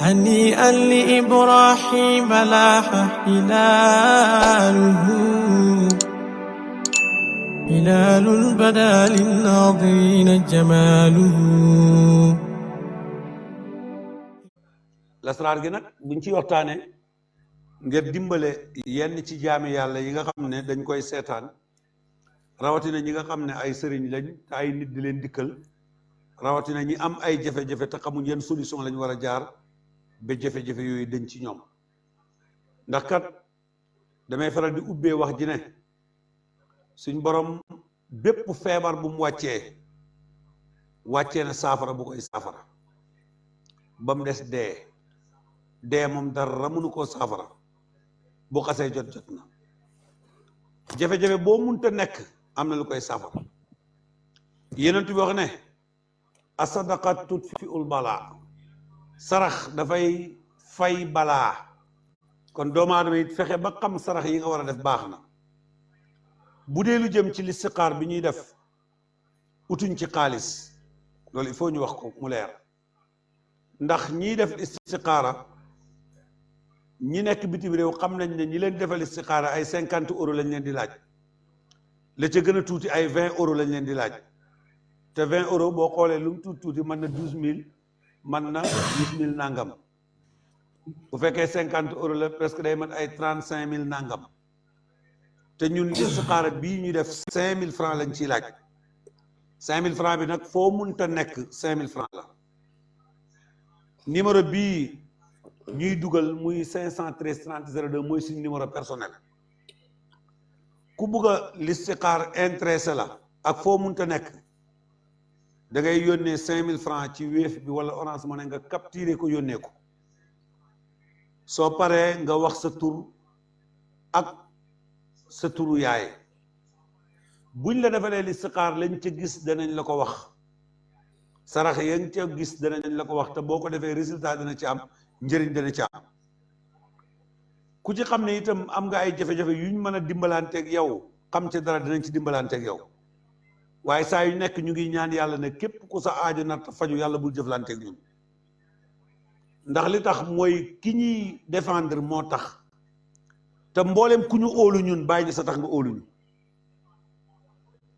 هنيئا لإبراهيم لاح هلاله هلال بدا للناظرين جماله. lasraar gi nag buñ ci waxtaane ngir dimbale yenn ci jaami yàlla yi nga xam ne dañ koy seetaan rawatina ñi nga xam ne ay sëriñ lañ te ay nit di leen dikkal rawatina ñi am ay jafe-jafe te xamuñ yenn solution lañ war a jaar ba jafe-jafe yooyu dañ ci ñoom ndax kat damay faral di ubbee wax ji ne suñ borom bépp feebar bu mu wàccee na saafara bu koy saafara ba mu des dee moom dara mënu koo saafara bu xasee jot na jafe-jafe boo munta nekk am na lu koy saafara Yonent bi wax ne as-sadaqa tutfi'ul balaa sarax dafay fay balaa kon doomu aadama it fexe ba xam sarax yi nga war a def baax na bu dee lu jëm ci listixaar bi ñuy def utuñ ci xaalis loolu il faut ñu wax ko mu leer ndax ñiy def istixaara ñi nekk bitim réew xam nañ ne ñi leen defal istixaara ay 50 euros lañ leen di laaj la ca gën a tuuti ay 20 euros lañ leen di laaj te 20 euros boo xoolee lu mu tuuti mën na 12000 mën na 10000 nangam bu fekkee 50 euros la presque day mën ay 35000 nangam te ñun istixaara bii ñu def 5000 francs lañ ciy laaj 5000 francs bi nag foo munta nekk 5000 francs la numéro bii ñuy dugal muy 513 30 02 mooy suñu numéro personnel ku bugg a listixaar intéressé la ak foo munta nekk da ngay yónnee 5000 francs ci Wave bi wala Orange Money nga capturé ko yónnee ko soo paree nga wax sa tur ak sa turu yaay buñ la defalee listixaar lañ ca gis danañ la ko wax sarax ya nga ca gis danañ la ko wax te boo ko defee résultat dana ci am njëriñ dana ci am ku ci xam ne itam am nga ay jafe-jafe yuñ mën a dimbalanteeg yow xam ca dara dinañ ci dimbalanteeg yow waaye saa yu nekk ñu ngi ñaan yàlla ne képp ku sa aajo nat faju yàlla bul jëflanteeg ñun ndax li tax mooy ki ñuy défendre moo tax te mboolem ku ñu óolu ñun bàyyi ñu sa tax nga óolu ñu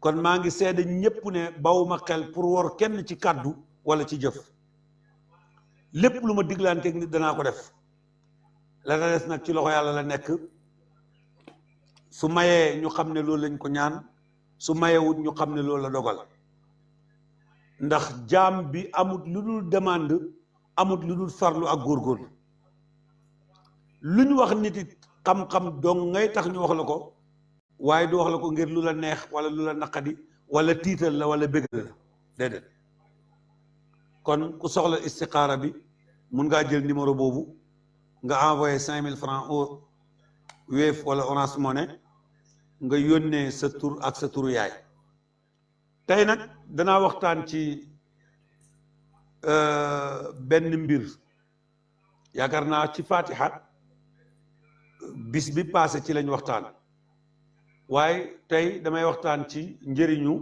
kon maa ngi seede ñépp ne bawuma xel pour wor kenn ci kàddu wala ci jëf lépp lu ma diglanteeg nit danaa ko def la des nag ci loxo yàlla la nekk su mayee ñu xam ne loolu lañ ko ñaan su mayewut ñu xam ne loolu la dogal ndax jaam bi amut lu dul demande amut lu dul farlu ak góorgóorlu lu ñu wax nit it xam-xam dong ngay tax ñu wax la ko waaye du wax la ko ngir lu la neex wala lu la naqadi wala tiital la wala bëgg la déedéet kon ku soxla istixaara bi mun ngaa jël numéro boobu nga envoyé 5000 francs au Wave wala Orange Money nga yónnee sa tur ak sa turu yaay tey nag danaa waxtaan ci benn mbir yaakaar naa ci Fatiha bis bi passé ci lañ waxtaan waaye tey damay waxtaan ci njëriñu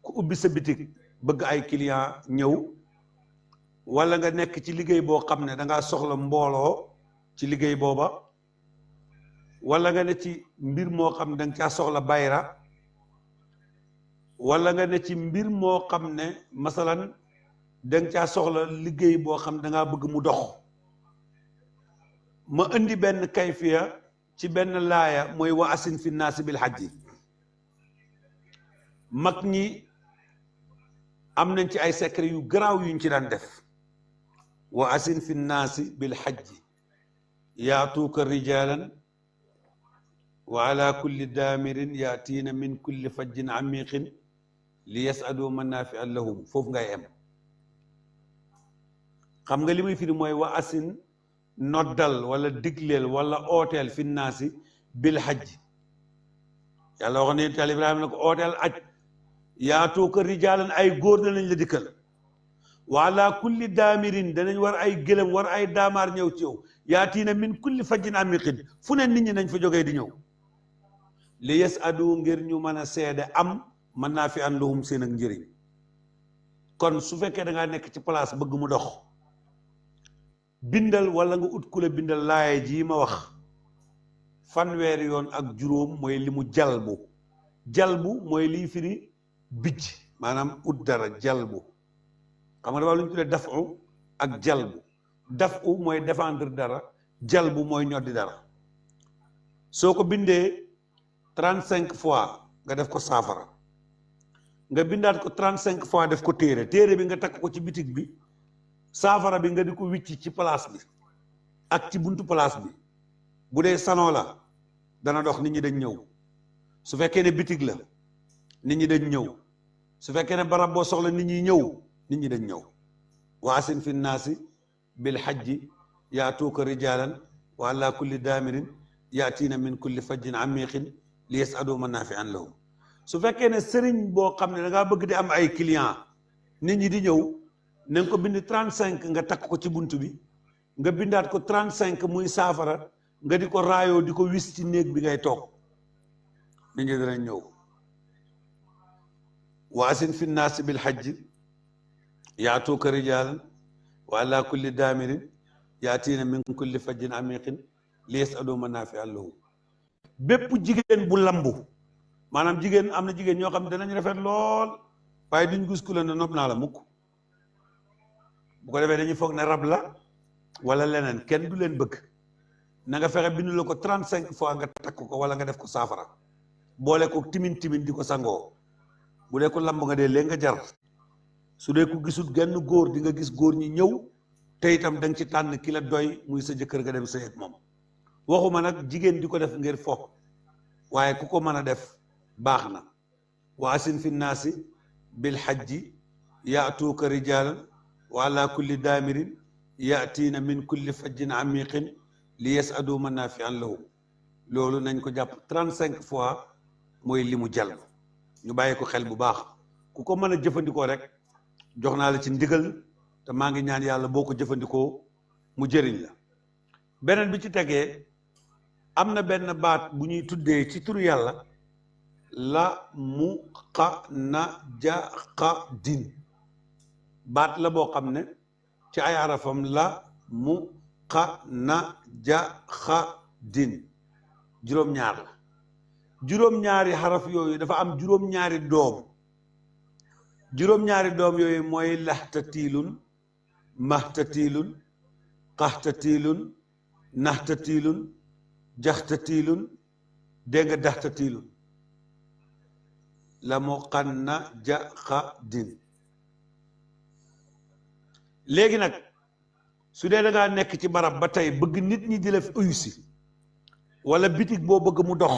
ku ubbi sa bitik bëgg ay client ñëw wala nga nekk ci liggéey boo xam ne da ngaa soxla mbooloo ci liggéey booba wala nga ne ci mbir moo xam ne da nga caa soxla bayra wala nga ne ci mbir moo xam ne masalan da nga caa soxla liggéey boo xam ne da ngaa bëgg mu dox ma indi benn kayfiya ci benn laaya mooy wa asin fi naasi bil hajji mag ñi am nañ ci ay secret yu garaaw yuñ ci daan def wa asin fi naasi bil hajji yaatuuka rijalan wa ala kulli daamirin yaatiina min kulli fajjin amiqin li yasadu manafia lahum foofu ngay em xam nga li muy firi mooy wa asin noddal wala digleel wala ooteel fi naasi bil hajji yàlla wax ne tal Ibrahima ne ko ooteel aj yaatuuka rijalan ay góor danañ la dikkal wa ala kulli daamirin danañ war ay gëlëm war ay daamaar ñëw ci yow yaatiina min kulli fajjin amiqin fu ne nit ñi nañ fa jógee di ñëw li yasadu ngir ñu mën a seede am mën naa fi an lahum seen ak njëriñ kon su fekkee da ngaa nekk ci place bëgg mu dox bindal wala nga ut ku la bindal laaye jii ma wax fanweeri yoon ak juróom mooy li mu jalbu mooy liy firi bijj maanaam ut dara jalbu xam nga dafa lu ñu tuddee dafu ak jalbu dafu mooy défendre dara jalbu mooy ñoddi dara soo ko bindee 35 fois nga def ko saafara nga bindaat ko 35 fois def ko téere bi nga takk ko ci bitig bi saafara bi nga di ko wicc ci place bi ak ci buntu place bi bu dee salon la dana dox nit ñi dañ ñëw su fekkee ne bitig la nit ñi dañ ñëw su fekkee ne barab boo soxla nit ñi ñëw nit ñi dañ ñëw waasin fi naasi bil hajji yaatuuka rijaalan wa ala kulli daamirin yaatiina min kulli fajjin amiqin li yasadu manaafi'an lahum su fekkee ne sëriñ boo xam ne da ngaa bëgg di am ay client nit ñi di ñëw na nga ko bind 35 nga takk ko ci bunt bi nga bindaat ko 35 muy saafara nga di ko raayoo di ko wis ci néeg bi ngay toog nit ñi danañ ñëw waasin fi naasi bil hajji yaatuuka rijaalan wa ala kulli daamirin yaatiina min kulli fajjin amiqin li yasadu manaafi'an lahum bépp jigéen bu lambu maanaam jigéen am na jigéen ñoo xam ne danañ rafet lool waaye duñ gis ku la ne nopp naa la mukk bu ko defee dañuy foog ne rab la wala leneen kenn du leen bëgg na nga fexe bindu la ko 35 fois nga takk ko wala nga def ko saafara boole ko timin di ko sangoo bu dee ko lamb nga dee léegi nga jar su dee ku gisul genn góor di nga gis góor ñi ñëw te itam da nga ci tànn ki la doy muy sa jëkkër nga dem sëy ak moom waxuma nag jigéen di ko def ngir fo waaye ku ko mën a def baax na waasin fi naasi bil hajji yaatuuka rijaalan wa ala kulli daamirin yaatiina min kulli fajjin amiqin li yasadu manaafi'an lahum loolu nañ ko jàpp 35 fois mooy li mu jal ñu bàyyi ko xel bu baax ku ko mën a jëfandikoo rek jox naa la ci ndigal te maa ngi ñaan yàlla boo ko jëfandikoo mu jëriñ la beneen bi ci tegee am na benn baat bu ñuy tuddee ci turu yàlla la mu xa na ja xa din baat la boo xam ne ci ay arafam la mu xa na ja xa din juróom-ñaar la juróom-ñaari xaraf yooyu dafa am juróom-ñaari doom juróom-ñaari doom yooyu mooy laxtatiilun maxtatiilun xaxtatiilun naxtatiilun jaxtatiilun dégg nga daxtatiilun la mu xan na ja xa din léegi nag su dee da ngaa nekk ci barab ba tey bëgg nit ñi di la uyu si wala bitig boo bëgg mu dox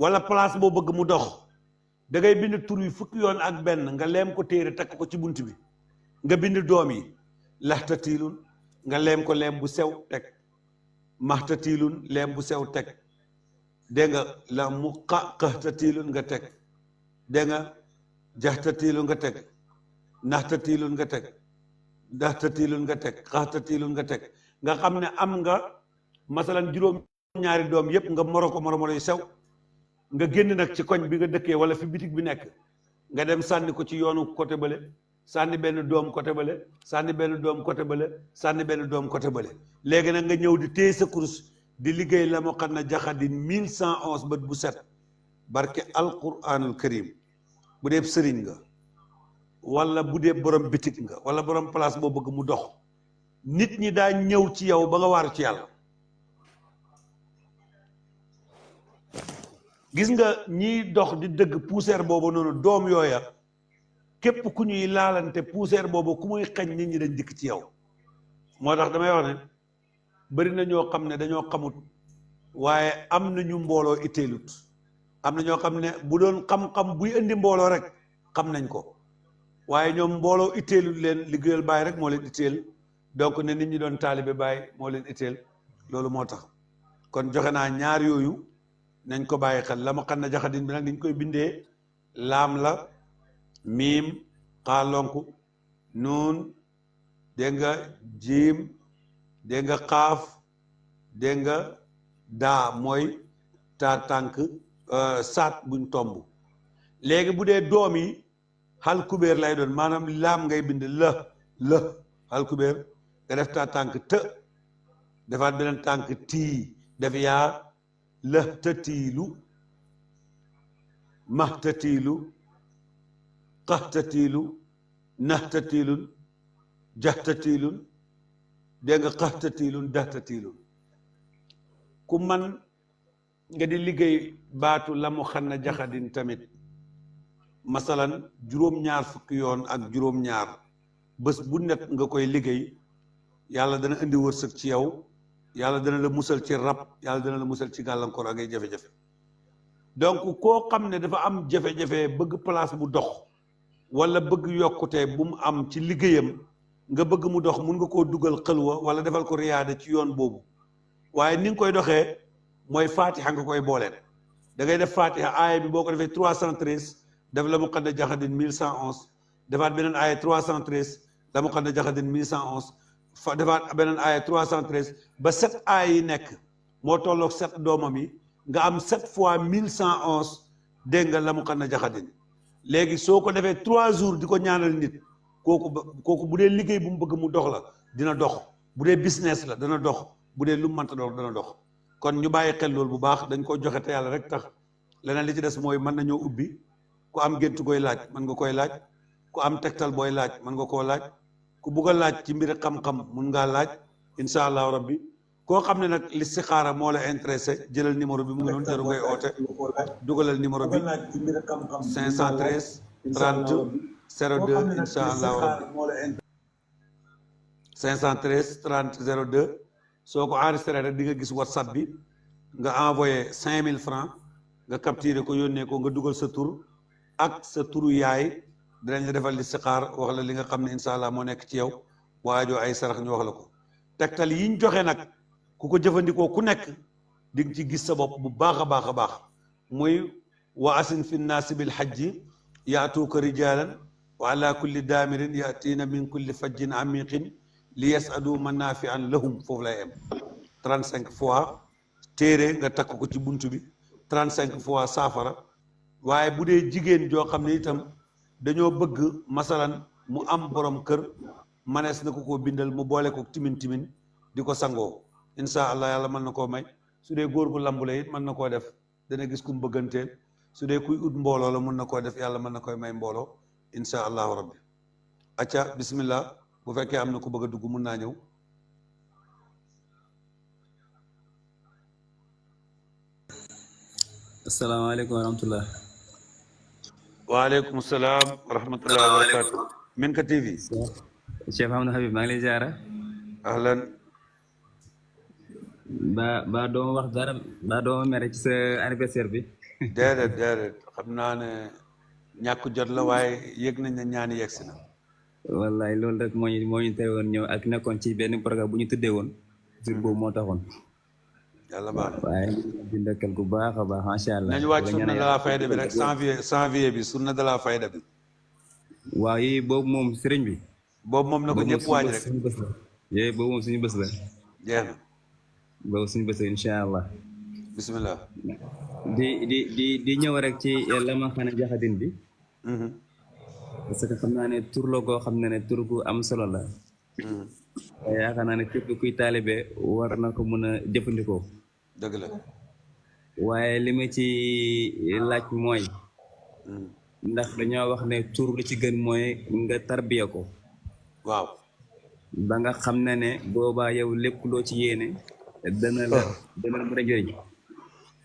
wala place boo bëgg mu dox da ngay bind tur yi fukki yoon ak benn nga leem ko téere takk ko ci bunt bi nga bind doom yi laxtatiilun nga leem ko leem bu sew teg maxtatiilun leem bu sew teg dégg nga la mu xaxtatiilun nga teg dégg nga jaxtatiilun nga teg naxtatiilun nga teg daxtatiilun nga teg xaxtatiilun nga teg nga xam ne am nga masalan juróom-ñaari doom yépp nga moro yu sew nga génn nag ci koñ bi nga dëkkee wala fi bitig bi nekk nga dem sànni ko ci yoonu côté bële sànni benn doom côté bële sànni benn doom côté bële sànni benn doom côté bële léegi nag nga ñëw di téye sa kurus di liggéey la moo xam ne jaxadin 1111 bët bu set barke alquranul karim bu dee sëriñ nga wala bu dee borom bitig nga wala borom place boo bëgg mu dox nit ñi daa ñëw ci yow ba nga waaru ci yàlla gis nga ñiy dox di dëgg poussière boobu noonu doom yooya képp ku ñuy laalante poussière boobu ku muy xañ nit ñi dañ dikk ci yow moo tax damay wax ne bari na ñoo xam ne dañoo xamut waaye am na ñu mbooloo itteelut am na ñoo xam ne bu doon xam-xam buy indi mbooloo rek xam nañ ko waaye ñoom mbooloo itteelut leen liggéeyal Baay rek moo leen itteel donc ne nit ñi doon taalibe Baay moo leen itteel loolu moo tax kon joxe naa ñaar yooyu nañ ko bàyyi xel la ma xam ne jaxadin bi nag niñ koy bindee laam la miim xaalonku nuun dégg nga jiim dégg nga xaaf dégg nga daa mooy taa tànk saat buñ tomb léegi bu dee doom yi xal kubéer lay doon maanaam laam ngay bind la xal kubéer nga def ta tànk të defaat beneen tànk tii def yaa lëhtatiilu mahtatiilu qahtatiilu nahtatiilun jahtatiilun dégg nga qahtatiilun dahtatiilun ku man nga di liggéey baatu la mu xanna jaxadin tamit masalan juróom-ñaar fukki yoon ak juróom-ñaar bés bu net nga koy liggéey yàlla dana indi wërsëg ci yow yàlla dana la musal ci rab yàlla dana la musal ci gàllankoor ak ay jafe-jafe donc koo xam ne dafa am jafe-jafe bëgg place bu dox wala bëgg yokkute bu mu am ci liggéeyam nga bëgg mu dox mun nga koo dugal xëlwa wala defal ko riyaada ci yoon boobu waaye ni nga koy doxee mooy fatiha nga koy booleen da ngay def fatiha aaya bi boo ko defee 313 def la mu xadda jaxadin 1111 defaat beneen aaya 313 la mu xadda jaxadin 1111 fa defaat beneen aaya 313 ba 7 aaya yi nekk moo tolloog 7 doomam yi nga am 7 fois 1111 dégg nga la mu xadda jaxadin léegi soo ko defee 3 jours di ko ñaanal nit kooku bu dee liggéey bu mu bëgg mu dox la dina dox bu dee business la dana dox bu dee lu mu mënta dox dana dox kon ñu bàyyi xel loolu bu baax dañ ko joxe te yàlla rek tax leneen li ci des mooy mën nañoo ubbi ku am gént koy laaj mën nga koy laaj ku am tegtal booy laaj mën nga koo laaj ku bugg a laaj ci mbiri xam-xam mun ngaa laaj incha allahu rabbi koo xam ne nag listixaara moo la intéressé jëlal numéro bi mu ngi noonu jaru ngay oote dugalal numéro bi 513 30 02 incha allahu rabbi 513 30 02 soo ko enregistré rek di nga gis whatsapp bi nga envoyé 5000 francs nga capturé ko yónnee ko nga dugal sa tur ak sa turu yaay dinañ la defal listixaar wax la li nga xam ne incha allah moo nekk ci yow waajoo ay sarax ñu wax la ko tegtal yiñ joxe nag ku ko jëfandikoo ku nekk di nga ci gis sa bopp bu baax a baax a baax muy wa asin fi nnaasi bil hajji yaatuuka rijaalan wa ala kulli daamirin yaatiina min kulli fajjin amiqin li yasadu manaafian lahum foofu lay am 35 fois téere nga takk ko ci bunt bi 35 fois saafara waaye bu dee jigéen joo xam ne itam dañoo bëgg masalan mu am borom kër manees na ko koo bindal mu boole ko timin di ko sangoo incha allah yàlla mën na koo may su dee góor gu lambule it mën na koo def dana gis kum bëgganteel su dee kuy ut mbooloo la mën na koo def yàlla mën na koy may mbooloo incha allahu rabbi acca bismillah bu fekkee am na ku bëgg a dugg mun naa ñëw asalaamaaleykum wa rahmatullah waaleykum salaam wa rahmatullah wa barakatu min ka TV Cheikh Amadou Habib maa ngi lay ziara ahlan ba dooma wax dara ba dooma mere ci sa anniversaire bi déedéet xam naa ne ñàkk jot la waaye yëg nañ ne ñaani yegg si na wallaay loolu rek moo ñu tere woon ñëw ak nekkoon ci benn programme bu ñu tuddee woon jour boobu moo taxoon yàlla baax na waaye di ndekkal ku baax a baax macha allah nañu wàcc sunna de la fayda bi rek janvier bi sunna de la fayda bi waaw yi boobu moom sëriñ bi boobu moom na ko ñëpp waaj rek suñu bés la yooyu boobu moom suñu bés la jeex na boobu suñu bés la incha allah bismillah di ñëw rek ci lama xana jaxadin bi parce que xam naa ne tur la koo xam ne tur gu am solo la yaakaar naa ne képp kuy taalibe war na ko mën a jëfandikoo dëgg la waaye li ma ci laaj mooy ndax dañoo wax ne tur li ci gën mooy nga tarbiya ko waaw ba nga xam ne boobaa yow lépp loo ci yéene dana la mën a jëriñ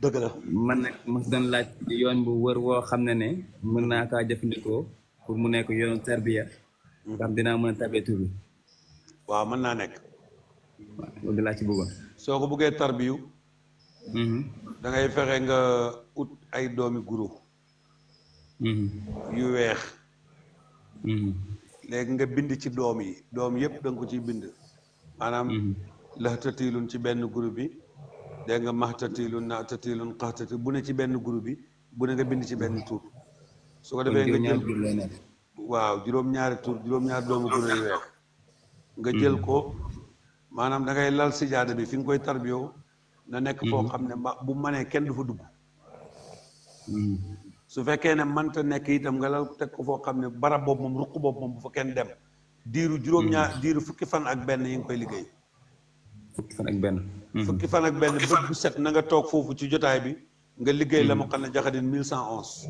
dëgg la man nag ma doon laaj yoon bu wër woo xam ne mën naa kaa jëfandikoo pour mu nekk yoon tarbiya ndax dinaa mën a tarbiya tur bi waaw mën naa nekk waaw loolu di laa ci bëggoon soo ko bëggee tarbiyu da ngay fexe nga ut ay doomi guro yu weex léegi nga bind ci doom yëpp da nga ko ciy bind maanaam laxtatilun ci benn groupe bi dégg nga maxtatilun naxtatilun xaxtati bu ne ci benn groupe bi bu ne nga bind ci benn tur su ko defee nga jël waaw juróom-ñaari tur juróom-ñaari doomu guro yu weex nga jël ko maanaam da ngay lal sijaada bi fi nga koy tarbiyoo na nekk foo xam ne bu manee kenn du fa dugg su fekkee ne mënta nekk itam nga lal teg ko foo xam ne barab boobu moom ruq boobu moom bu fa kenn dem diiru juróom-ñaar diiru fukki fan ak benn yi nga koy liggéey. fukki fan ak benn. fukki fan ak benn bët bu set na nga toog foofu ci jotaay bi nga liggéey la ma xam ne jaxadin 1111.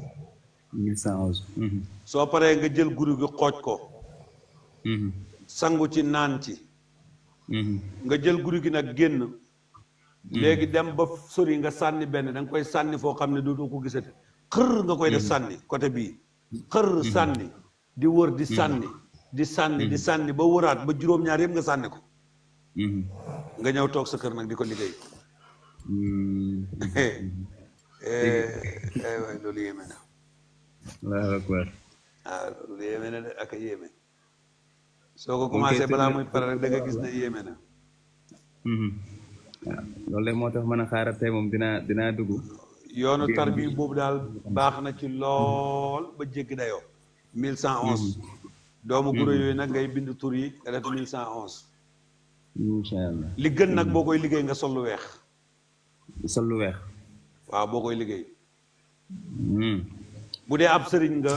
1111. soo paree nga jël guru gi xooj ko. sangu ci naan ci. nga jël guru gi nag génn. léegi dem ba sori nga sànni benn da nga koy sànni foo xam ne dootoo ko gisati xër nga koy def sànni côté bii xër sànni di wër di sànni di sànni di sànni ba wëraat ba juróom-ñaar yëpp nga sànni ko nga ñëw toog sa kër nag di ko liggéey waay loolu yéeme na Allahu akbar loolu yéeme na de ak a yéeme soo ko commencé balaa muy pare rek da nga gis ne yéeme na waaw loolu de moo tax mën a xaaral tey moom dinaa dugg. yoonu tarbi boobu daal baax na ci lool ba jéggi dayoo. 1111. doomu guro yooyu nag ngay bind tur yi nga def 1111. incha allah li gën nag boo koy liggéey nga sol lu weex. sol lu weex. waaw boo koy liggéey. bu dee ab sëriñ nga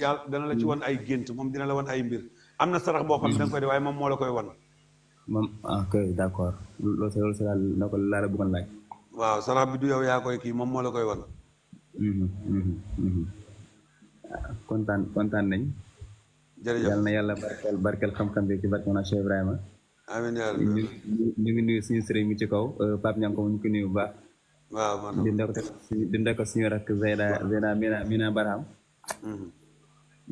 yàlla dana la ci wan ay gént moom dina la wan ay mbir am na sarax boo xam ne da nga koy def waaye moom moo la koy wan. moom ok d'accord loolu si laa la bëggoon laaj. waaw sarax bi du yow yaa koy kii moom moo la koy wan. kontaan nañ. jërëjëf yal na yàlla barkeel xam-xam bi ci barke na Cheikh Ibrahima. amiin yaa rabbi. ñu ngi nuyu suñu sëriñ mi ci kaw Pape Niang ko ñu ko nuyu bu baax. waaw man di ndeko suñu rakk Zeyda Mina Barham.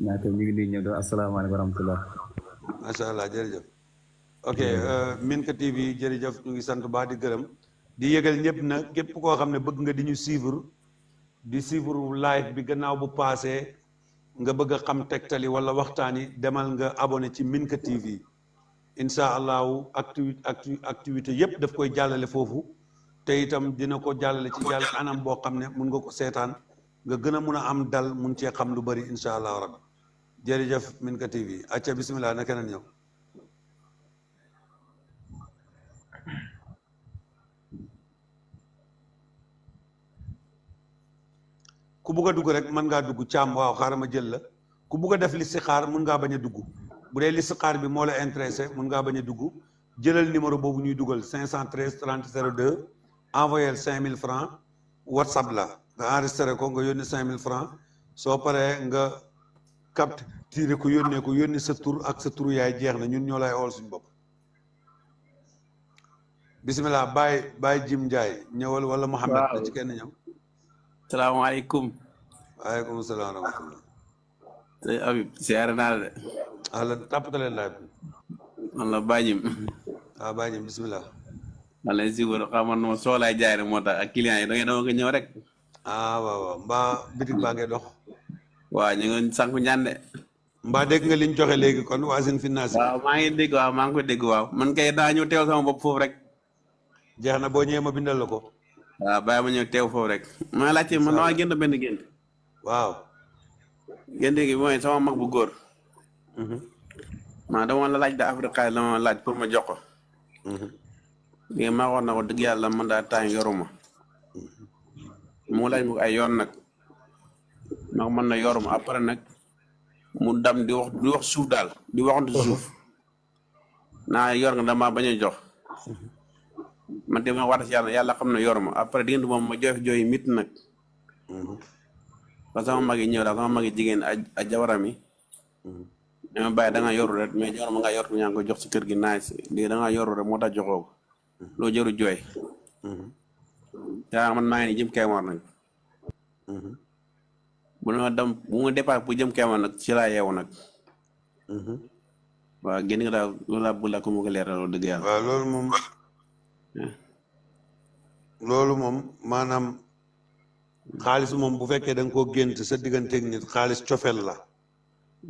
ñaa ko ñu ngi nuyu ñëw do asalaamaaleykum wa rahmatullah. macha allah jërëjëf. ok Minka TV jërëjëf ñu ngi sant baax di gërëm di yëgal ñëpp nag képp koo xam ne bëgg nga di ñu suivre live bi gannaaw bu paasee nga bëgg a xam tegtali wala waxtaan yi demal nga abonné ci Minka TV incha allahu activité yëpp daf koy jàllale foofu te itam dina ko jàllale ci jàll anam boo xam ne mun nga ko seetaan nga gën a mun a am dal mun cee xam lu bari incha allahu rabbi jërëjëf Minka TV acca bismillah na keneen ñëw. ku bugg a dugg rek mën ngaa dugg caam waaw xaaral ma jël la ku bugg a def listixaar mën ngaa bañ a dugg bu dee listixaar bi moo la intéressé mën ngaa bañ a dugg jëlal numéro boobu ñuy dugal 513 30 02 envoyé 5000 francs whatsapp la nga enregistré ko nga yónni 5000 francs soo paree nga capturé ko yónni sa tur ak sa turu yaay jeex na ñun ñoo lay ool suñu bopp bisimilah Baye Jim Ndiaye ñëwal wala Mouhamed na ci kenn ñëw. salaamaaleykum. waaleykum salaam wa rahmatulah. sëñ Habib siyaare naa la de. ahlan tàppataleen laaj bi. man la Bajim. waaw Bajim bisimilah. man lay siwar xaman ma soolaay jaay rek moo tax ak client yi da ngay dama ko ñëw rek. waaw mbaa bitig baa ngay dox. waaw ñu ngi sànku ñaan de. mbaa dégg nga liñ joxe léegi kon waa seen finance. waaw maa ngi dégg waaw maa ngi koy dégg waaw man kay daa ñëw teew sama bopp foofu rek. jeex na boo ñëwee ma bindal la ko. waaw bàyyi ma ñëw teew foofu rek. maa laajte man damaa gént benn gént. waaw. gént gi mooy sama mag bu góor. maa dama la laaj da Afrique la ma laaj pour ma jox ko. léegi maa wax na ko dëgg yàlla man daa temps yoruma. mu laaj ma ko ay yoon nag. ndax man na yoruma après nag mu dam di wax suuf daal di waxantu suuf. naa yor nga dama bañ a jox. man de ma war si yàlla xam ne yoruma après diggante moom ma jooy mit nag. parce que sama mag yi ñëw daal sama mag yi jigéen a jabaram yi. dama bàyyi da nga yoru rek mais jabar ma nga yor ñaa ngi koy jox si kër gi naaj léegi da nga yoru rek moo tax joxoo ko. loo jëru jooy. yaa man maa ngi nii jëm Kaymoor nag. bu ma départ bu jëm Kaymoor nag ci laa yeewu nag. waaw génn nga daal loolu laa bëgg la ko mu ko leeral dëgg yàlla. waaw loolu moom maanaam xaalis moom bu fekkee da nga koo gént sa digganteeg nit xaalis cofel la.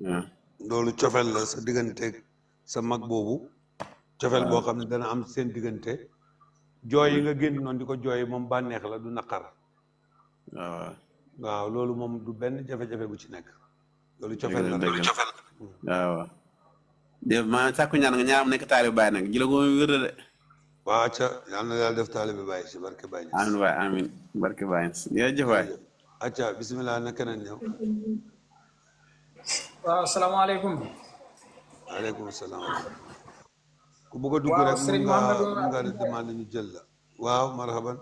waaw loolu cofel la sa digganteeg sa mag boobu. cofel boo xam ne dana am seen diggante. jooy yi nga génn noonu di ko jooy moom bànneex la du naqar. waaw loolu moom du benn jafe-jafe bu ci nekk. loolu cofel la dëgg la waaw. def ma sàkku ñaan nga ñaanam nekk taalibe Baay nag ji la ko wér de. waaw acca yal na yàlla def taalibe Baay si barke Baay. amiin waay amiin barke Baay jërëjëf waay. acca bisimilah na keneen ñëw. waaw salaamaaleykum. aleykum salaam ku bëgg a dugg waaw rek mun Serigne Mohamed nga def demande ñu jël la waaw marhaban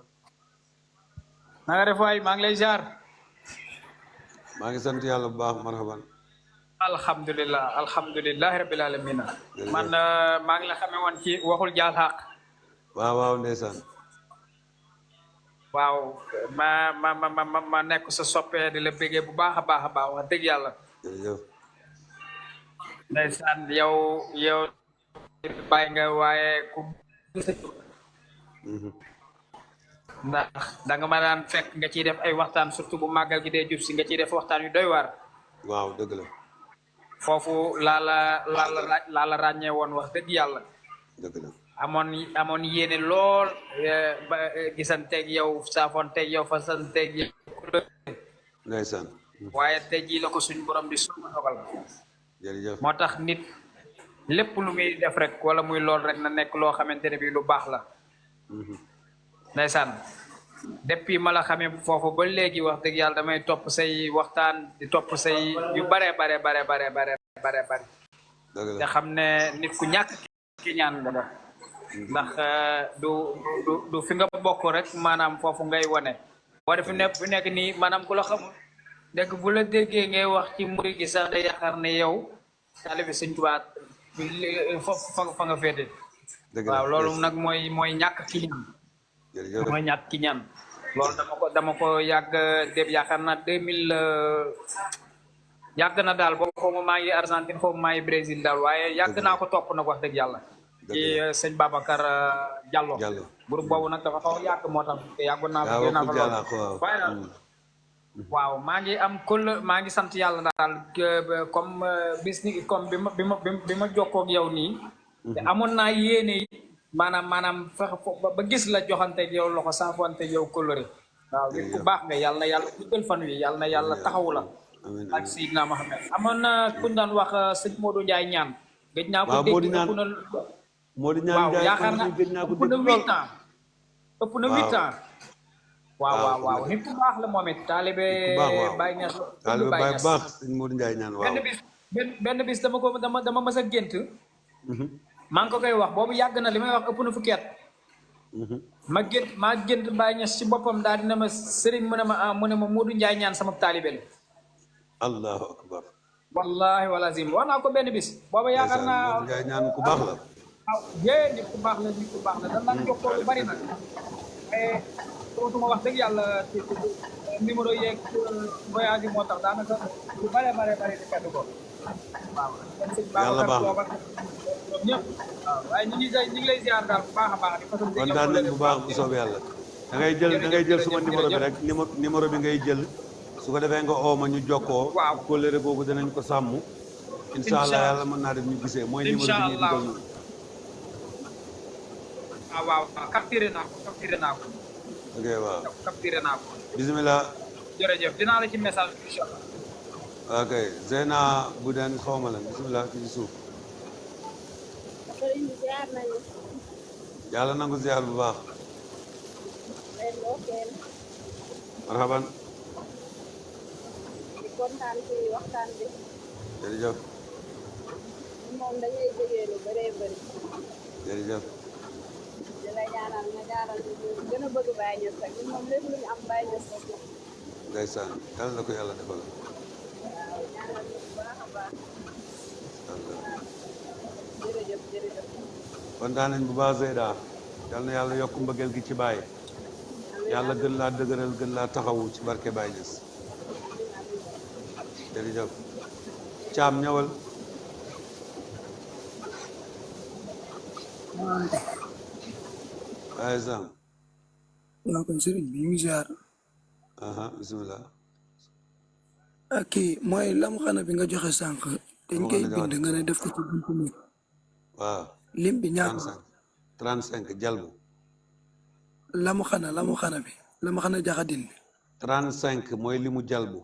na nga def waay maa ngi lay ziar maa ngi sant yàlla bu baax marhaban alhamdulillah rabbil alamin man maa ngi la xamee woon ci waxul jaal xaq waaw ndeysaan waaw ma nekk sa soppee di la bégee bu baax a baax wax dëgg yàlla jërëjëf ndeysaan yow bàyyi nga waaye ku ndax da nga ma daan fekk nga ciy def ay waxtaan surtout bu màggal gi dee jub si nga ciy def waxtaan yu doy waar waaw dëgg la foofu laa la ràññee woon wax dëgg yàlla dëgg la amoon yéene lool ba gisanteeg yow saafoonteeg yow fasanteeg yow ndeysaan waaye tey jii la ko suñ borom di suma dogal jërëjëf moo tax nit lépp lu muy def rek wala muy lool rek na nekk loo xamante ne bi lu baax la ndeysaan depuis ma la xamee foofu ba léegi wax dëgg yàlla damay topp say waxtaan di topp say yu bare te xam ne nit ku ñàkk ki ñaan nga def ndax du fi nga bokk rek maanaam foofu ngay wane boo def fi nekk nii maanaam ku la xamul dégg bu la déggee ngay wax ci murid gi sax day yaakaar ne yow taalibe Sëñ Tuubaa foofu fa nga féete waaw loolu nag mooy ñàkk ki ñaan mooy ñàkk ki ñaan loolu dama ko yàgg def yaakaar naa 2000 yàgg na daal boo xaw ma maa ngi Argentine xaw ma maa ngi Brésil daal waaye yàgg naa ko topp nag wax dëgg yàlla ci sëñ Babacar Diallo groupe boobu nag dafa xaw yàgg moo tax yàggoon naa ko génn ko waaye daal waaw maa ngi am maa ngi sant yàlla daal comme bi ma jokkoo ak yow nii te amoon naa yéene maanaam fexe ba gis la joxanteeg yow loxo saafoanteeg yow coloré waaw nit ku baax nga yàlla na yàlla guddal fan wi yàlla na yàlla taxawu la ak Seydina Mohamed amoon na ku ñu daan wax sëñ Modou Ndiaye ñaan gëj naa ko dégg waaw yaakaar naa ëpp na 8 ans ëpp na 8 ans waaw nit ku baax la moom it taalibe Baye Niass taalibe Baye baax sëñ Modou Ndiaye ñaan waaw benn bis dama mës a gént maa ngi ko koy wax boobu yàgg na li may wax ëpp na fukki at maa gént Baye Niass ci boppam daal dina ma sëriñ mu ne ma Modou Ndiaye ñaan sama taalibe la allahu akbar wallahi walazim wax naa ko benn bis booba yaakaar naa Modou Ndiaye ñaan ku baax la waaw nit ku baax la dañ naan jokkoo lu bari nag mais dootuma wax dëgg yàlla numéro yeeg voyage yi moo tax daanaka lu bari di fedd ko waaw yàlla baax na ñëpp waaw waaye ñu ngi lay ziar daal bu baax a baax di façon kontaan nañ bu baax bu soobee yàlla da ngay jël suma numéro bi rek numéro bi ngay jël su ko defee nga ooma ñu jokkoo kóllëre googu danañ ko sàmm incha allah yàlla mën naa def ñu gisee mooy numéro bi ñuy dugal ñu waaw capturé naa ko ok waaw capturé naa ko bismillah jërëjëf dinaa la ci message incha allah ok Zeyna bu den xawma lan bismillah fi ci suuf yàlla nangu ziar bu baax marhaban kontaan ci waxtaan bi jërëjëf moom dañuy jógee lu bëree bëri jërëjëf di la ñaanal nga ñaanal ñu gën a bëgg Baye Niass rek ñun moom lépp lu ñu am Baye Niass rek ndeysaan yàlla na ko yàlla defal waaw ñaanal ñu bu baax a baax jërëjëf kontaan nañ bu baax Zeyda yal na yàlla yokk mbëggeel gi ci Baye yàlla gën laa dëgëral gën laa taxawu ci barke Baye Niass jërëjëf Caam ñëwal ay sam waaw kon sëriñ bi ñu ngi ziar bismillah ak kii mooy lam xana bi nga joxe sànq dañ koy bind nga ne def ko ci buntu mi waaw lim bi ñaata 35 jalbu lamu xana bi lamu xana jaxadin bi 35 mooy limu jalbu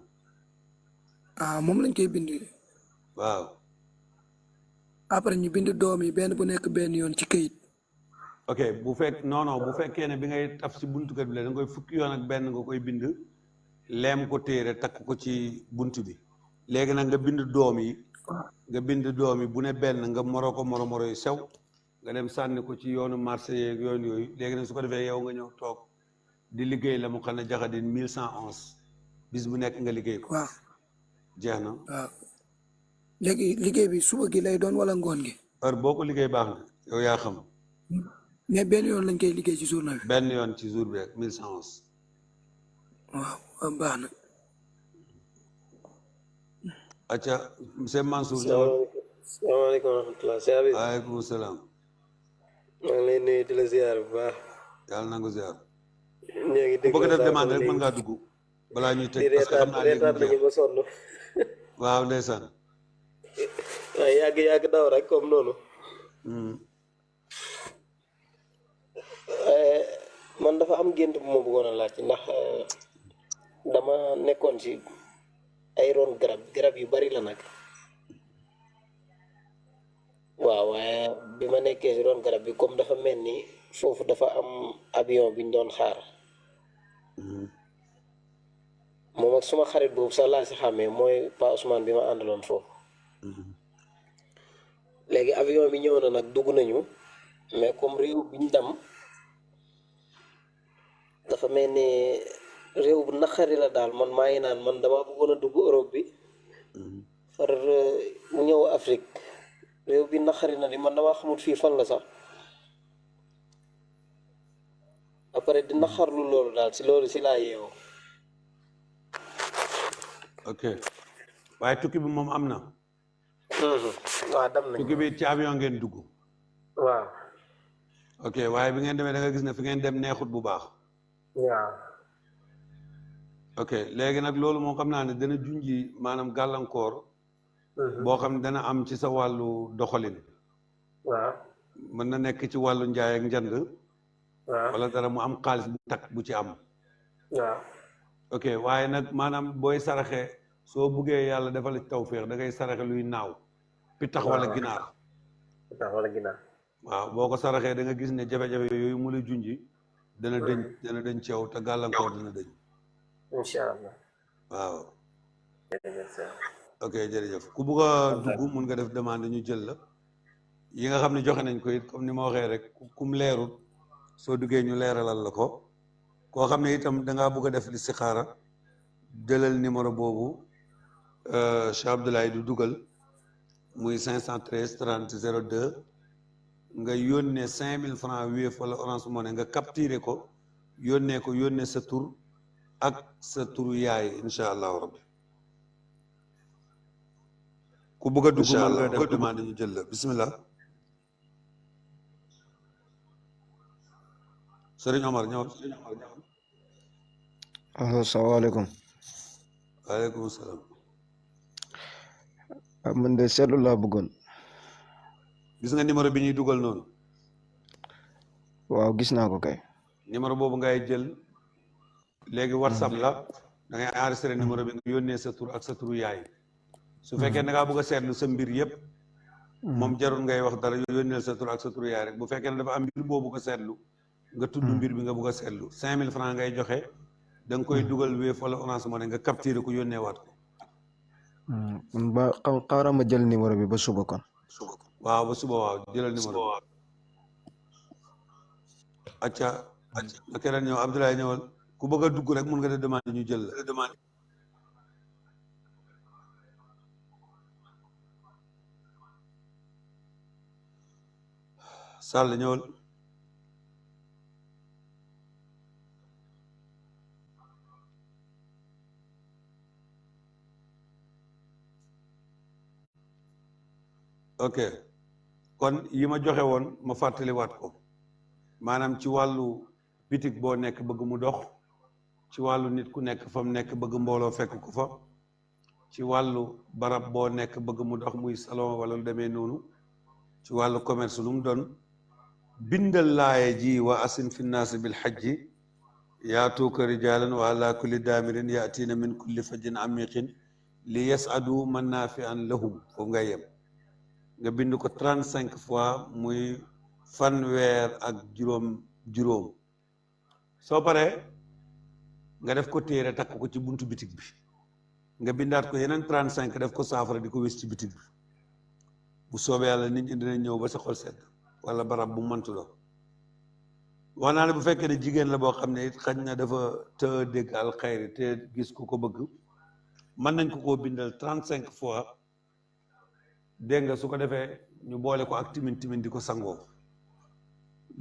moom lañ koy bind waaw après ñu bind doom yi benn bu nekk benn yoon ci këyit ok bu fekkee ne bi ngay taf ci buntu kër bi la da nga koy fukki yoon ak benn nga koy bind leem ko téere takk ko ci bunt bi léegi nag nga bind doom yi nga bind doomi bu ne benn nga moro ko moro yu sew nga dem sànni ko ci yoonu marché yeeg yoon yooyu léegi nag su ko defee yow nga ñëw toog di liggéey la mu xam ne jaxadin 1111 bis bu nekk nga liggéey ko. waaw jeex na. waaw léegi liggéey bi suba gi lay doon wala ngoon gi. heure boo ko liggéey baax na yow yaa xam. mais benn yoon lañ koy liggéey ci journée bi. benn yoon ci jour bi rek 1111. waaw baax na. acca monsieur Mansour. salaamaaleykum wa rahmatulah. waaleykum salaam. maa ngi lay nuyu di la ziar bu baax. yàlla na nga ziar. ñoo ngi dégg bëgg def demande rek mën ngaa dugg. balaa ñuy tëj parce que xam naa reetaat nañu ba sonn. waaw ndeysaan. waaye yàgg daw rek comme noonu. man dafa am gént bu ma bëggoon a laaj ndax dama nekkoon ci ay ron garab yu bari la nag. waaw waaye bi ma nekkee ci ron garab bi comme dafa mel ni foofu dafa am avion bi ñu doon xaar. moom ak suma xarit boobu sax laa si xàmmee mooy Pa Ousmane bi ma àndaloon foofu. léegi avion bi ñëw na nag dugg nañu mais comme réew bi ñu dem dafa mel ni réew bu naqari la daal man maa ngi naan man dama bëggoon a dugg Europe bi far mu ñëw Afrique réew bi naqari na di man damaa xamut fii fan la sax après di naqarlu loolu daal si loolu si laa yeewoo. ok waaye tukki bi moom am na. waaw dem nañ tukki bi ci avion ngeen dugg. waaw. ok waaye bi ngeen demee da nga gis ne fi ngeen dem neexut bu baax. waaw. ok léegi nag loolu moom xam naa ne dana junji maanaam gàllankoor. boo xam ne dana am ci sa wàllu doxalin. waaw. mën na nekk ci wàllu njaay ak njënd. waaw. wala dara mu am xaalis bu takk bu ci am. waaw. ok waaye nag maanaam booy saraxe soo buggee yàlla defal ci tawféex da ngay saraxe luy naaw. pitax wala ginaar. pitax wala ginaar. waaw boo ko saraxee da nga gis ne jafe-jafe yooyu mu la junji dana dëñ ci yow te gàllankoor dana dëñ. incha allah. waaw. ok jërëjëf ku bugg a dugg mun nga def demande ñu jël la yi nga xam ne joxe nañ ko it comme ni ma waxee rek kum leerul soo duggee ñu leeralal la ko koo xam ne itam dangaa bugg a def listixaara jëlal numéro boobu Cheikh Abdoulaye du dugal muy 513 30 02 nga yónnee 5000 francs Wave wala Orange Money nga capturé ko yónnee sa tur ak sa turu yaay incha allahu rabbi ku bëgg a dugg mën nga def demande ñu jël la bismillah Sëriñ Omar ñëw. asalaamaaleykum. waaleykum salaam. man de seetlu laa bëggoon. gis nga numéro bi ñuy dugal noonu. waaw gis naa ko kay. numéro boobu ngay jël léegi WhatsApp la da ngay enregistré numéro bi nga yónnee sa tur ak sa turu yaay. su fekkee da ngaa bëgg a seetlu sa mbir yëpp. moom jarul ngay wax dara yónneel sa tur ak sa turu yaay rek bu fekkee ne dafa am mbir boobu ko seetlu. nga tudd mbir bi nga bëgg a seetlu 5000 francs ngay joxe da nga koy dugal Wave wala Orange Money nga capturé ko yónnee waat ko. ba xaaral ma jël numéro bi ba suba kon. waaw ba suba waaw jëlal numéro bi. acca na keneen ñëw Abdoulaye ñëwal ku bëgg a dugg rek mun nga def demande ñu jël la demande. Sall ñëwal. ok kon yi ma joxe woon ma fàttaliwaat ko maanaam ci wàllu bitig boo nekk bëgg mu dox ci wàllu nit ku nekk fa mu nekk bëgg mbooloo fekk ko fa ci wàllu barab boo nekk bëgg mu dox muy salon wala lu demee noonu ci wàllu commerce lu mu doon bindal laaye ji wa asin fi nnaasi bil hajji yaatuuka rijaalan wa ala kulli daamirin yaatiina min kulli fajjin amiqin li yasadu manaafian lahum foofu ngay yem nga bind ko 35 fois muy fanweer ak juróom soo paree nga def ko téere takk ko ci buntu bitig bi nga bindaat ko yeneen 35 def ko saafara di ko wés ci bitig bi bu soobee yàlla nit ñi dinañ ñëw ba sa xol sedd wala barab bu mëntu la wax naa ne bu fekkee ne jigéen la boo xam ne it xañ na dafa të dégg al xayri te gis ku ko bëgg mën nañ ko koo bindal 35 fois dégg nga su ko defee ñu boole ko ak timin di ko sangoo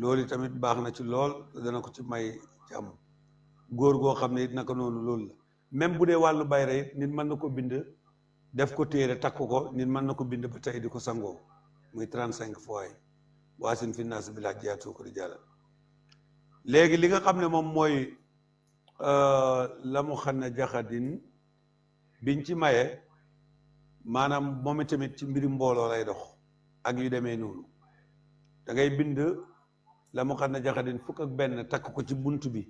loolu tamit baax na ci lool dana ko ci may jàmm góor goo xam ne it naka noonu loolu la même bu dee wàllu bayra it nit mën na ko bind def ko téere takk ko nit mën na ko bind ba tey di ko sangoo muy 35 fois yi waasin fi naas bi laaj jaatoo ko di jàllal léegi li nga xam ne moom mooy la mu xam ne jaxadin biñ ci maye maanaam moom tamit ci mbiri mbooloo lay dox ak yu demee noonu da ngay bind la mu xam ne jaxadin fukk ak benn takk ko ci bunt bi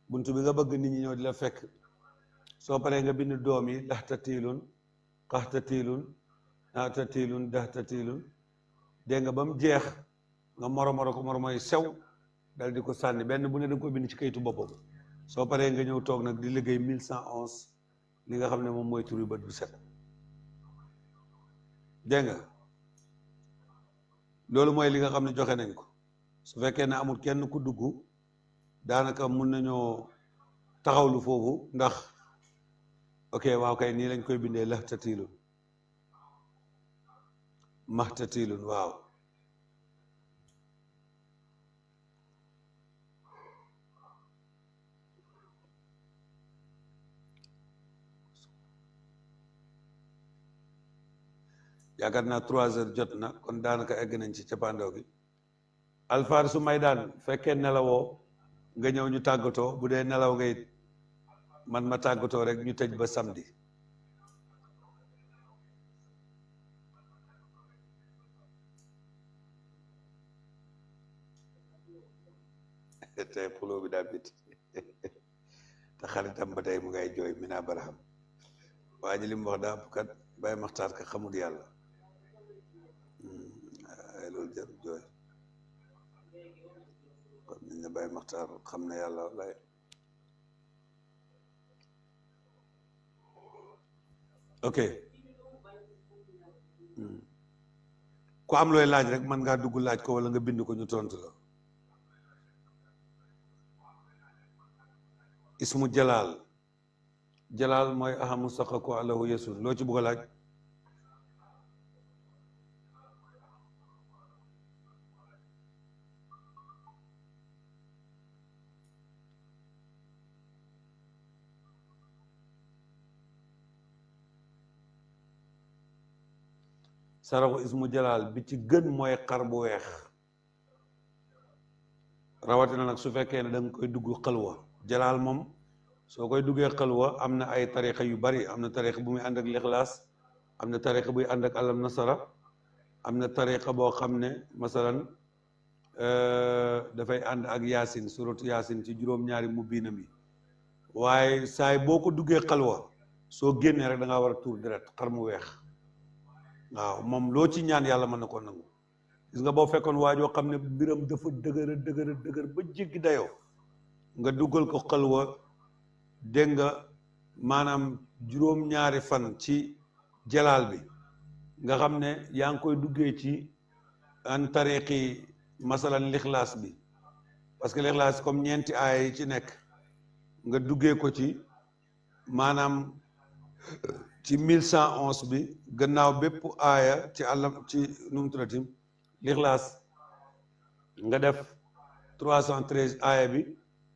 nga bëgg nit ñi ñëw di la fekk soo paree nga bind doom yi laxta tiilun xaxta tiilun naata tiilun daxta tiilun dégg nga ba mu jeex nga moro sew dal di ko sànni benn bu ne da nga ko bind ci kayitu boppam soo paree nga ñëw toog nag di liggéey 1111 li nga xam ne moom mooy turi bët bu set dégg nga loolu mooy li nga xam ne joxe nañ ko su fekkee ne amul kenn ku dugg daanaka mun nañoo taxawlu foofu ndax ok waaw kay nii lañ koy bindee laxtatilun maxtatilun waaw yaakaar naa 3 heures jot na kon daanaka egg nañ ci cappaandaw gi alfaar su may daan fekkee nelawoo nga ñëw ñu tàggatoo bu dee nelaw nga it man ma tàggatoo rek ñu tëj ba samedi tey xuloo bi daa bit te xaritam ba tey mu ngay jooy Mina Barham waa ji li mu wax daa kat Baye Maxtaar ka xamul yàlla loolu jarul jooy kon nañ ne Baye Maxtaar xam na yàlla wallaay ok ku am looy laaj rek mën ngaa dugg laaj ko wala nga bind ko ñu tontu la ismu jalaal mooy ahamu saqa ko alahu yesun loo ci bugg a laaj saraxu ismu jalaal bi ci gën mooy xar bu weex rawatina nag su fekkee ne da nga koy dugg xalwa jalaal moom soo koy duggee xalwa am na ay tarixa yu bari am na tarixa bu muy ànd ak lixlaas am na tarixa buy ànd ak alam nasara am na tarixa boo xam ne masalan dafay ànd ak yaasin suratu yaasin ci juróom-ñaari mu biinam yi waaye saay boo ko duggee xalwa soo génnee rek da ngaa war a tuur deret xar mu weex waaw moom loo ci ñaan yàlla mën na koo nangu gis nga boo fekkoon waajoo xam ne mbiram dafa dëgër ba jéggi dayoo nga duggal ko xalwa dégg nga maanaam juróom-ñaari fan ci jalaal bi nga xam ne yaa ngi koy duggee ci an tariqi masalan lixlaas bi parce que lixlaas comme ñeenti aaya yi ci nekk nga duggee ko ci maanaam ci 1111 bi gannaaw bépp aaya ci àllam ci nu mu tuddati lixlaas nga def 313 aaya bi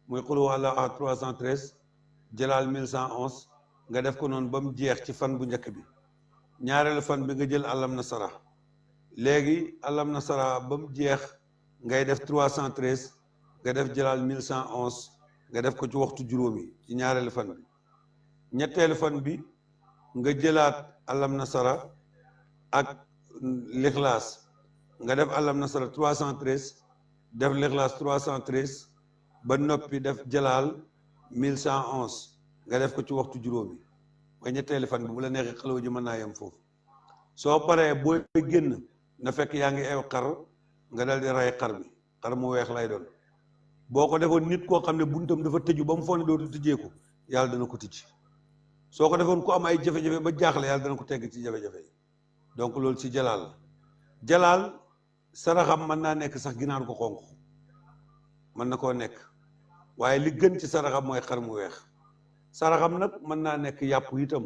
muy xul huwallaahu ahad 313 jalaal 1111 nga def ko noonu ba mu jeex ci fan bu njëkk bi ñaareelu fan bi nga jël alam nasara léegi alam nasara ba mu jeex ngay def 313 nga def jalaal 1111 nga def ko ci waxtu juróomi ci ñaareelu fan bi ñetteelu fan bi nga jëlaat alam nasara ak lixlaas nga def alam nasara 313 def lixlaas 313 ba noppi def jalaal 1111 nga def ko ci waxtu juróomi mooy ñetteelu fan bi bu la neexee xalwa ji mën naa yem foofu soo paree booy génn na fekk yaa ngi ew xar nga dal di rey xar bi xar mu weex lay doon boo ko defoon nit koo xam ne buntam dafa tëju ba mu foog ne dootu tëjeeku yàlla dana ko tijji soo ko defoon ku am ay jafe-jafe ba jaaxle yàlla dana ko tegg ci jafe-jafe yi donc loolu ci jalaal la jalaal saraxam mën naa nekk sax ginaar gu xonq mën na koo nekk waaye li gën ci saraxam mooy xar mu weex saraxam nag mën naa nekk yàpp itam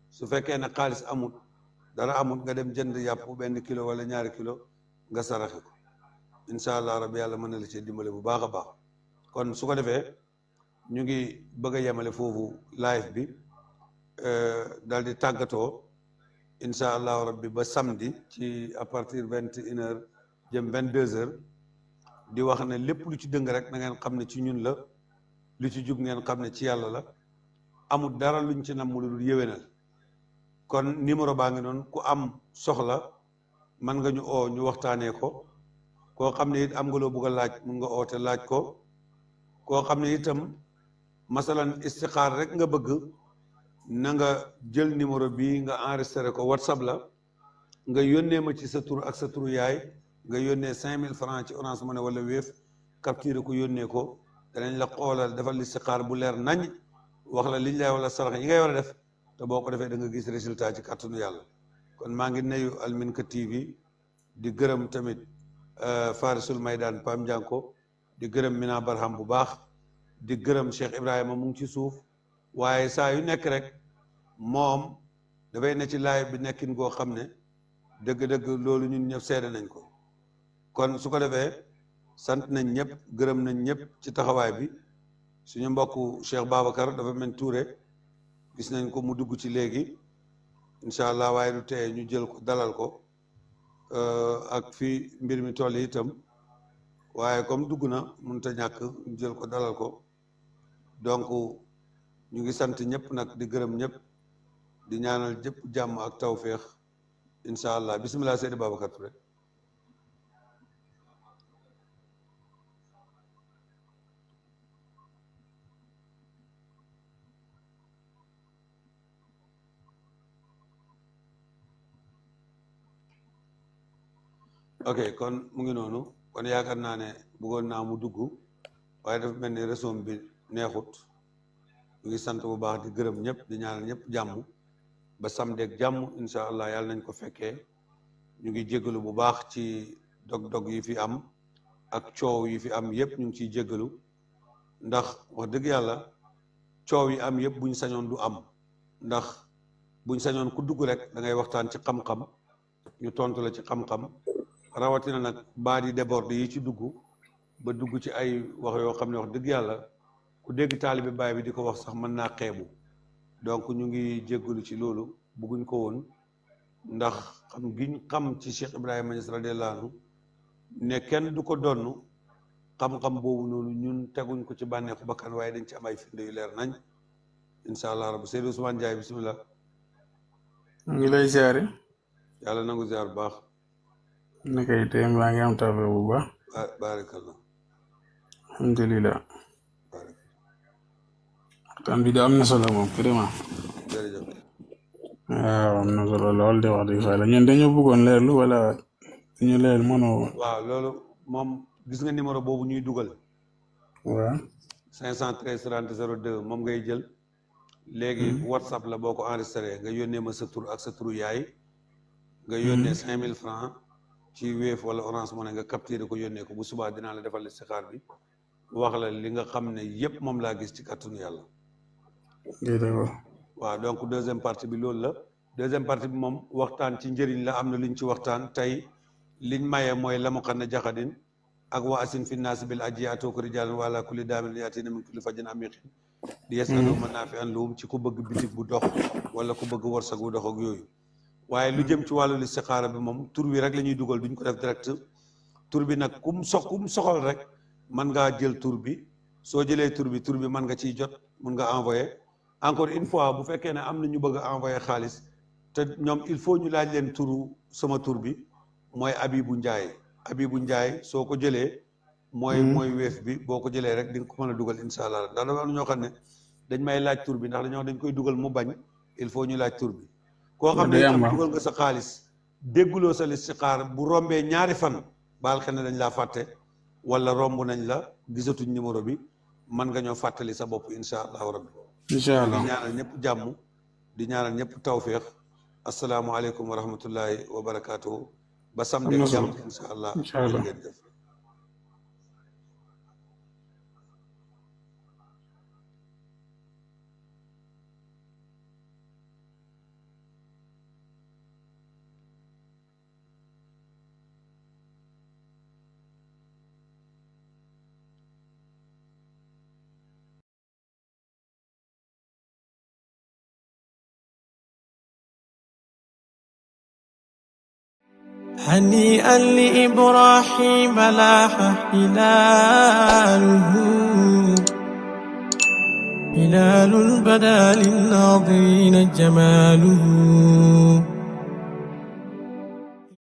su fekkee ne xaalis amut dara amut nga dem jënd yàpp 1 kilo wala 2 kilo nga saraxe ko incha allah rabbi yàlla mën na la ci dimbale bu baax a baax kon su ko defee ñu ngi bëgg a yemale foofu live bi daal di tàggatoo incha allahu rabbi ba samedi ci à partir 21h jëm 22h di wax ne lépp lu ci dëng rek na ngeen xam ne ci ñun la lu ci jub ngeen xam ne ci yàlla la amul dara luñ ci namm lu dul yéwénal kon numéro baa ngi noonu ku am soxla man nga ñu oo ñu waxtaanee ko koo xam ne it am nga loo bëgg a laaj mun nga oote laaj ko koo xam ne itam masalan istixaar rek nga bëgg na nga jël numéro bii nga enregistré ko WhatsApp la nga yónnee ma ci sa tur ak sa turu yaay nga yónnee 5000 francs ci Orange Money wala Wave capturé ko yónnee ko danañ la xoolal defal istixaar bu leer nañ wax la liñ lay wala sarax yi ngay war a def te boo ko defee da nga gis résultat ci kàttanu yàlla kon maa ngi nuyu Alminka TV di gërëm tamit Farisul Maydan Pam Ndianko di gërëm Mina Barham bu baax di gërëm Cheikh Ibrahima mu ngi ci suuf waaye saa yu nekk rek moom dafay ne ci live bi nekkin goo xam ne dëgg-dëgg loolu ñun ñëpp seede nañ ko kon su ko defee sant nañ ñëpp gërëm nañ ñëpp ci taxawaay bi suñu mbokku Cheikh Babacar dafa mel Touré gis nañ ko mu dugg ci léegi incha allah waaye du teye ñu jël ko dalal ko ak fii mbir mi toll itam waaye comme dugg na mënut a ñàkk ñu jël ko dalal ko donc ñu ngi sant ñëpp nag di gërëm ñëpp di ñaanal ñëpp jàmm ak tawféex incha allah bisimilah Seydi Babacar Touré. ok kon mu ngi noonu kon yaakaar naa ne bëggoon naa mu dugg waaye dafa mel ni réseau bi neexut ñu ngi sant bu baax di gërëm ñëpp di ñaanal ñëpp jàmm ba samedi ak jàmm incha allah yàlla nañ ko fekkee ñu ngi jéggalu bu baax ci dog-dog yi fi am ak coow yi fi am yëpp ñu ngi ciy jéggalu ndax wax dëgg yàlla coow yi am yëpp buñ sañoon du am ndax buñ sañoon ku dugg rek da ngay waxtaan ci xam-xam ñu tontu la ci xam-xam rawatina nag baat yi déborde yi ci dugg ba dugg ci ay wax yoo xam ne wax dëgg yàlla ku dégg taalibe baay bi di ko wax sax mën naa xeebu donc ñu ngi jéggalu ci loolu bëgguñ ko woon ndax xam giñ xam ci Cheikh Ibrahima Niass radiyallahu anhu ne kenn du ko donn xam-xam boobu noonu ñun teguñ ko ci bànneexu bakkan waaye dañ ci am ay firnde yu leer nañ incha allah rabbi Seydou Ousmane Ndiaye bisimilah. mu ngi lay ziare. yàlla nangu ziar bu baax. naka yi tey maa ngi am tawfeex bu baax. baarakallah. alhamdulilah. waxtaan bi da am na solo moom vraiment. jërëjëf. waaw am na solo lool de wax dëgg fa la ñun dañoo bëggoon leerlu wala dañu leer mënoo. waaw loolu moom gis nga numéro boobu ñuy dugal. waaw. 513 30 02 moom ngay jël. léegi WhatsApp la boo ko enregistré nga yónnee ma sa tur ak sa turu yaay. nga yónnee 5000 francs ci Wave wala Orange Money nga capturé ko yónnee ko bu subaa dinaa la defal istixaar bi wax la li nga xam ne yépp moom laa gis ci kàttanu yàlla. waaw donc deuxième partie bi loolu la deuxième partie bi moom waxtaan ci njëriñ la am na luñ ci waxtaan tey liñ maye mooy la mu xam ne jaxadin ak wa asin fi naas bil aji atooku rijaalan wa ala kulli daamin yaatina min kulli fajin amiqin di yesalu manaafi'an lahum ci ku bëgg bitig bu dox wala ku bëgg warsak bu dox ak yooyu waaye lu jëm ci wàllu istixaara bi moom tur bi rek la ñuy dugal duñ ko def direct tur bi nag kum soxal rek mën ngaa jël tur bi soo jëlee tur bi mën nga ciy jot mun nga envoyé encore une fois bu fekkee ne am na ñu bëgg a envoyé xaalis te ñoom il faut ñu laaj leen turu sama tur bi mooy Abibu Njaay soo ko jëlee mooy Wave bi boo ko jëlee rek di nga ko mën a dugal incha allah ndax dafa am ñoo xam ne dañ may laaj tur bi ndax dañ koy dugal mu bañ il faut ñu laaj tur bi koo xam ne am dugal nga sa xaalis dégguloo sa listixaar bu rombee ñaari fan baal xel ne dañ laa fàtte wala romb nañ la gisatuñ numéro bi mën nga ñoo fàttali sa bopp incha allahu rabbi incha allah ñaanal ñëpp jàmm di ñaanal ñëpp tawfiq asalaamualeykum wa rahmatullahi wa barakatuhu ba samedi am na ak jàmm solo insha allah incha allah. ngeen def هنيئا لإبراهيم لاح هلاله هلال بدا للناظرين جماله